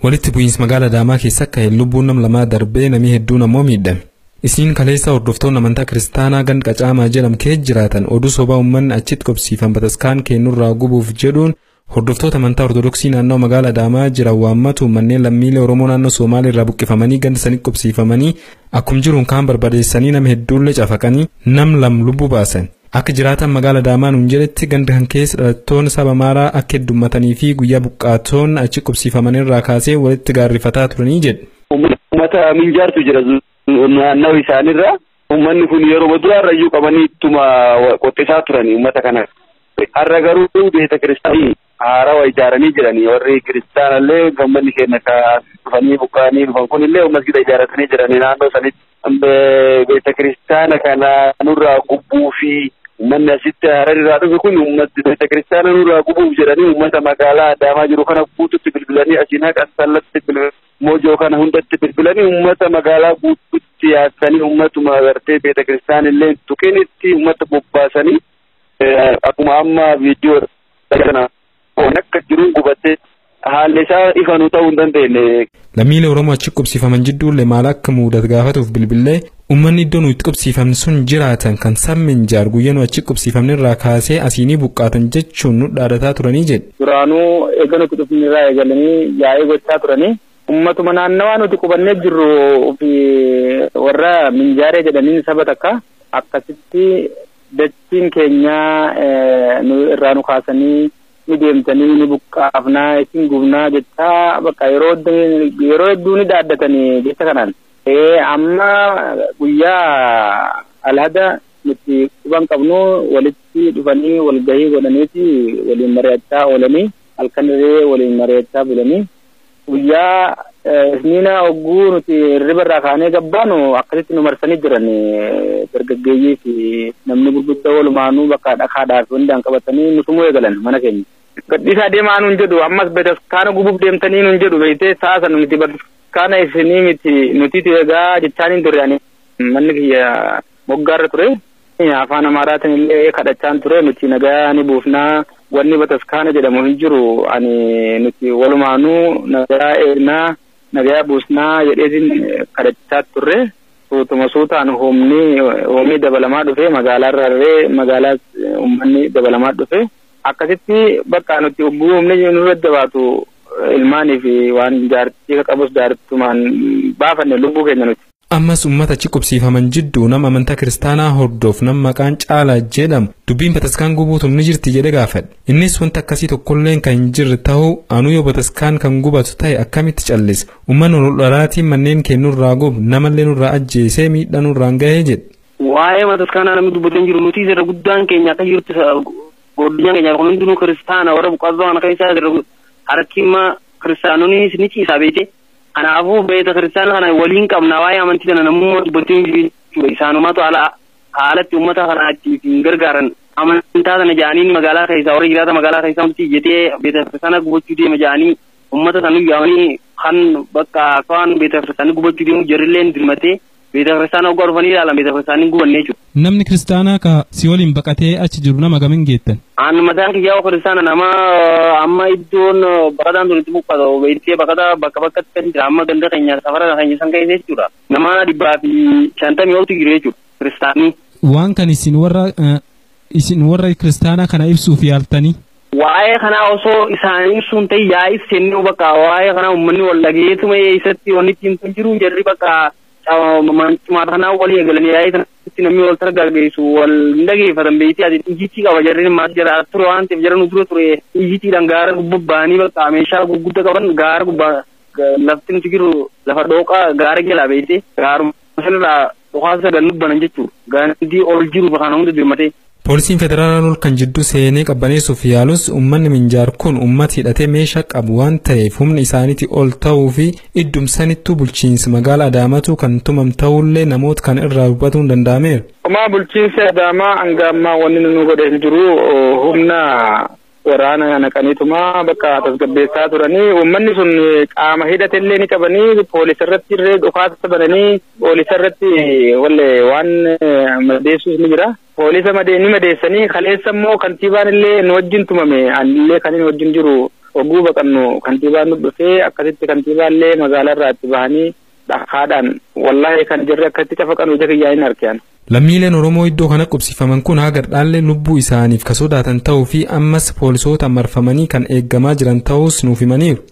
Walitti bu'iinsi magaalaa Adaamaa keessa akka lubbuun nam lamaa darbee namni hedduun ammoo miidhame. Isiin kaleessa hordoftoonni amantaa kiristaanaa ganda Qacaamaa jedhamu keessa jiraatan oduu sobaa uummanni achitti qobsiifan bataskaan kennurraa gubuuf jedhuun hordoftoota amantaa ortodoksii naannoo magaalaa Adaamaa jiran waammatu manneen lammiilee Oromoo naannoo Somaalee irraa buqqifamanii ganda sanitti qobsiifamanii akkuma jiruun kaan barbadeessanii nama hedduullee cafaqanii nam lam lubbuu baasan. Akka jiraatan magaalaa Adaamaa nuun jedhetti ganda kan keessa dhalattoonni saba Amaaraa akka heddummatanii fi guyyaa buqqaatonni achi qobsiifaman irraa kaasee walitti gaarrifataa turanii jedhe. Uummata minjaartu jira naannoo isaanirra. Uummanni kun yeroo duraarra iyyuu qabanii ittuma qottisaa turanii uummata kana. Har'a garuu beeta kiristaanii haarawaa ijaaranii jiranii warri kiristaanallee uummanni keenya dhufanii buqqaanii dhufan kunillee masgida ijaarratanii jiranii naannoo sanitti beeta kiristaana kana nurraa gubbuu fi uummanni asitti hararirraa dhufe kun uummati beeta kiristaana nurraa gubuuf jedhanii uummata magaalaa Adaamaa jiru kana guututti bilbilanii asiin haqa sallatti mojoo kana hundatti bilbilanii uummata magaalaa guututti yaasanii uummatuma agartee beeta kiristaanillee tuqinitti uummata bobbaasanii akkuma amma viidiyoo kana akka jiruun gubattee haalli isaa ifa nu ta'uu hin dandeenye. Lammiilee Oromoo achi qubsiifaman jidduullee maal akka mudate gaafatuuf bilbilee uummanni iddoo nuti qubsiifamne sun jiraatan kan sabminjaar guyyaa nu achi qubsiifamne irraa kaasee asiinii buqqaatan jechuun nu dhaadataa turanii jedhe. Duraanuu eega nuti dhufne irraa eegalanii yaa'ii gochaa turanii uummatuma naannawaa nuti qubannee jirru fi warra minjaaree jedhaniin saba takka akkasitti dachiin keenyaa irraa nu kaasanii ni deemtanii ni buqqaafnaa isin gubnaa jechaa bakka yeroo hedduu ni dhaaddatanii jecha kanaan. Amma guyyaa alhada nuti quban qabnu walitti dhufanii walgahii godhaniiti waliin mari'achaa oolanii halkan irree waliin mari'achaa bulanii guyyaa isniina hogguu nuti hirriba irraa kaanee gabbaanu akkasitti nu marsanii jiran dargaggeeyyii fi namni gurguddaa walumaanuu bakka dhakaadhaa fi hundaan qabatanii nutumuu eegalan mana keenya. Gadhiisaa deemaa nuun jedhu ammas bataskaana gubuuf deemtanii nuun jedhu beektee sa'a sana nuti bataskaana isinii miti nutiitu eegaa jechaan hin turre ani manni kiyya moggaarra ture. Afaan Amaaraatiin illee kadhachaan ture nuti nagaa ni buufnaa wanni bataskaana jedhamu hin jiru ani nuti walumaanuu nagaa eegnaa nagaa buusnaa jedheetiin kadhachaa turre suutuma suutaan humni dabalamaa dhufe magaalaa irraa magaalaa uummanni dabalamaa dhufe akkasitti bakka nuti hogguu humni nurra jabaatu ilmaanii fi waan jaartii qabus jaartumaan baafanne lubbuu keenya nuti. Ammas uummata achi qubsiifaman jidduu nama amantaa kiristaanaa hordof nama maqaan Caalaa jedhamu dubbiin bataskaan gubuutum ni jirti jedhe gaafadhe. Innis wanta akkasii tokkolleen kan hin jirre ta'uu anuu yoo bataskaan kan gubatu ta'e akkamitti callisa. Uummanni ol dhalaatiin manneen kennurraa gubu namallee nurraa ajjeesee miidhaa nurraan gahee jedhe. Waa'ee bataskaanaa namni dubbatee hin jiru nuti irra guddaan keenya akka jirutti godinaan keenya kun hundinuu kiristaana warra buqqaasoo kana keessaa harkima kiristaanonni ni ciisaa beekte. Kanaafuu beeta kiristaana kana waliin qabna waa'ee amantii kana namummaa dubbatee hin jiru jechuudha. Isaanumaatu haalatti uummata kana ittiin gargaaran amantaa sana ja'anii magaalaa keessaa warra jiraata magaalaa keessaa hundi ijjatee beeta kiristaana gubachuu deema ja'anii uummata sana yaamanii kan bakka waan beeta kiristaana gubachuu deemu jarrilleen dirmatee beeta kiristaana hoggaa dhufanii ilaalan beeta kiristaanii hin gubanne jechuudha. Namni kiristaanaa ka si waliin baqatee achi jiru nama gamiin geettan? An mataan kiyyaa kiristaana nama amma iddoon baqataan tun itti buqqatu beektee baqataa bakka bakkatti kan jira amma ganda keenya safara keenya san keessa jechuudha. Nama 150 oltu jiru jechuudha kiristaanii. Waan kan isin warra kiristaanaa kana ibsuuf yaaltanii? Waa'ee kanaa osoo isaan ibsuun ta'e yaa'ii seennuu bakka waa'ee kanaa uummanni wal dhageetuma eessatti wanni ittiin kun jiru jarri bakka mancuma kanaa walii eegalanii yaa'ii sanatti namni wal targaggeessu wal hin dhageeffatan beektii ati ijjiitii qaba jarri maal jira ture waan ta'eef jara nu dura ture ijjiitiidhaan gaara gubbaa ba'anii bakka meeshaa gurguddaa qaban gaara gubbaa lafti nuti jiru lafa dhooqaa gaara jalaa beekte gaaruma sanarraa dhukaasa gannu banan jechuudha gaandii ol jiru bakka hunda dirmatee. Poolisiin federaalaa ol kan jidduu seenee qabbaneessuuf yaalus uummanni minjaar kun uummata hidhatee meeshaa qabu waan ta'eef humna isaaniitii ol ta'uu fi iddumsanittuu bulchiinsi magaalaa Adaamaatu kan tumam ta'ullee namoota kan irraa hubatuun danda'ameera. Homaa bulchiinsi Adaamaa hanga ammaa wanni nu godhe hin jiru humna waraana naqaniituma bakka tasgabbeessaa turanii uummanni sun qaama hidhatellee ni qabanii poolisa irratti illee dhukaasa bananii poolisa irratti walle waan madeessuus ni jira. Poolisa ni madeessanii kaleessa immoo kantiibaan illee nu wajjin tumame anillee kan inni wajjin jiru Oguu baqannu kantiibaan nu dhufee akkasitti kantiibaallee magaalaarraa itti bahanii dhakaadhaan wallaahi kan jirri akkasitti cafaqan ija kiyyaa hin argan. Lammiileen Oromoo iddoo kana qubsifaman kun haga dhaallee lubbuu isaaniif ka sodaatan ta'uu fi ammas poolisoota marfamanii kan eeggamaa jiran ta'us nuuf himaniiru.